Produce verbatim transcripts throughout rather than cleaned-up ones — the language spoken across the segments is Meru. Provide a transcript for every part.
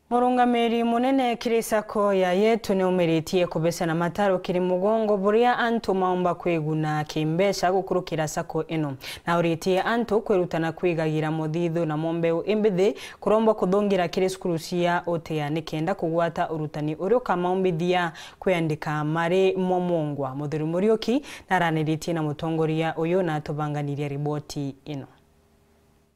Murungamiri munene kiri sacco ya Yetu niumiritie kubecana mataro kiri mugongo buria antu maumba kwiguna kimbeca gukurukira sacco ino. Na uritie antu kwirutana kwigagira muthithu na mombeu imbithi kuromba kuthungira kiri cukuru cia utia nikenda kugwata urutani uria ukamaumbithia kwiandika mari mo mungwa. Muthuri Muriuki naraniritie na mutongoria uyu na atubanganirie riboti ino.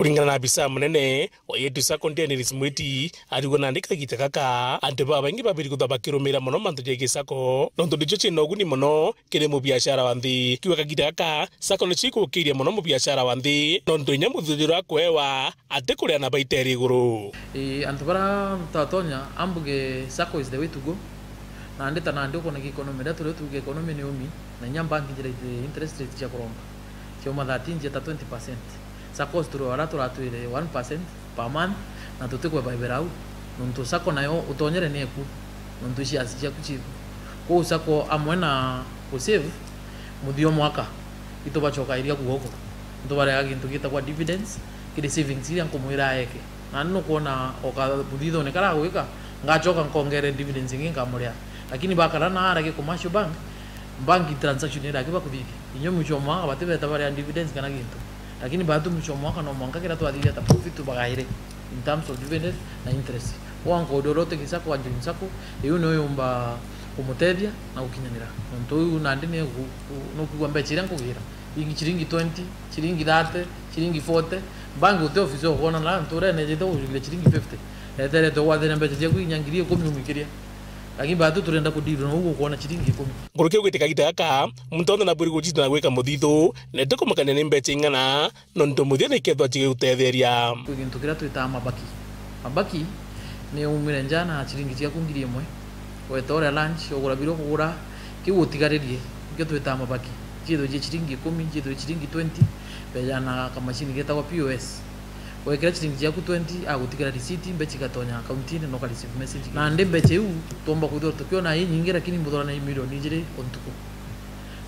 Kuringana na abisa munene wa Yetu Sacco Dennis Mwiti, arigwa nandi kagita gaka antu babaingi babiri kutha bakirumira mono mantu ja gisacco nontu nicio ciina uguni mono kiri mubiashara wa nthi. Kiuga kagita gaka sacco nicio igukiria mono mubiashara wa nthi nontu inya muthithiro akuewa atikuria na baita iri iguru. Ii, antu bara tutatonya ambuge sacco is the way to go. Nandi ta nandi ukwona ki economy iria turi tuge economy ni umi, na inya bank njira ite interest rate cia kuromba ciauma thirteen cieta twenty percent. Saccos turi ara turatwire one percent per month, na tutikweba ibera au nontu sacco nayo utonyere ni eku nontu shares ciaku ciku. Kwou sacco amwe na ku save muthia o mwaka itubacoka iria kuogo, nitubarega gintu gitagwa dividends kiri savings iria nkumwira aeke. Nani nukwona oka muthithone kara agwika, ngacoka nkongere dividends ingi nkamuria. Lakini bakara na arage commercial bank, bank transaction iraki bakuthithia. Inyo mwisho wa mwaka batibeta baria dividends kana gintu. Lakini batu mwisho wa mwaka no mwanka kira twathiria ta profit tubagaire in terms of dividend na interest. Wa nkodo rote gisako wa Jim Sacco, iu no yumba kumutethia na gukinyanira. Nontu uyu nandi ni gu-, gu-, no kugwa mbecha iria nkugira. Ingi chiringi twenty, chiringi thirty, chiringi forty. Bank uti ofisi ukwona na nturene jete kujugira chiringi fifty. Eterete gwathira mbecha ciaku inya ngiri ikumi umikiria. Lakini batu turenda kudeal na uguo kuona chiringi ikumi. Nguruki ugwite kagita gaka, muntu onthe nabwiri gucita na gwika muthithu, nete kumakania ni mbecha ing'ana, nontu muthia nikethwa chigigutetheria. Kwi gintu kiria twitaa mabaki. Mabaki ni umire nja na chiringi ciaku ngiri imwe. Weta uria lunch, ugura biria ukugura, kiu utigaririe, nikio twitaa mabaki. Ciithwe cia chiringi ikumi, ciithwe cia chiringi twenty, mbeja na kamashini getagwa P O S. Wekira chiringi ciaku twenty, agutigara receipt, mbecha igatonya account-ini, na ukareceive message. Nandi mbecha iu, twomba kwithirwa tukiona i nyingi, lakini mbuthora na milioni ijiri o ntuku.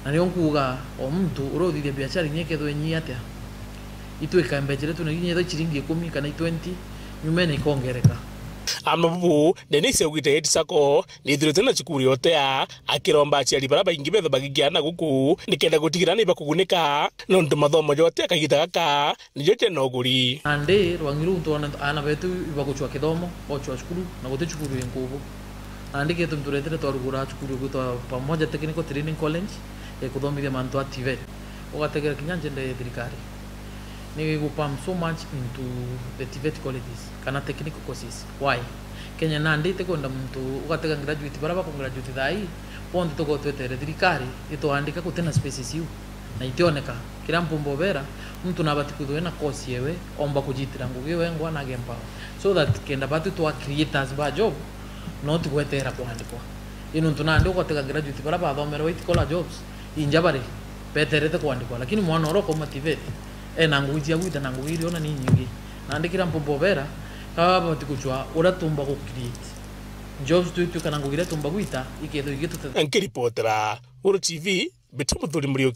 Na nio nkuuga, o muntu uria uthithia biashara inya ikethwa inyi atia, itwika mbecha iria twina inya ithwa chiringi ikumi kana i twenty, nyumene ikongereka. Ama bubu, Denise augite Eti Sacco nithirite na cukuru yotea, akiromba aciari baria baingi betha bagigiana guku, nikenda gutigira ni bakugunika, nontu mathomo yotea kagita gaka nijo kena uguri. Nandi rwangi ruu twona aana betu ibagucwa kithomo, bocwa cukuru, na guti cukuru inkubu. Nandi kitu nturetire twarugura cukuru igwitwa Pamoja Technical Training College, ya kuthomithia mantu a TVET. Ugategera kinya njende ya thirikari ni gu pump so much into the TVET colleges kana technical courses. Why? Kenya nandi itikwenda muntu ugatega graduate baria baku graduate thaa ii, bonthe tukorwo twetere thirikari itwandika gutina spaces iu. Na itioneka. Kiria mpumba ubera, muntu nabati kwithirwa ena course yewe, omba kujitira ngugi wengwa na agempower. So that kenda batu twa creators ba job, no tigwetera kwandikwa. Ii nontu nandi ugotega graduate baria bathomera white collar jobs, inja bari, beterete kwandikwa. Lakini mwana uria ukauma TVET, ena ngugi cia gwita na ngugi iria ona ni nyingi. Nandi kiria mpumba ubera, kaba bati kucwa uria tumba ku create jobs twitwika na ngugi iria tumba gwita, ikethirwa igitutethia. Nkiripotera Uru TV, Mbita Muthuri Muriuki.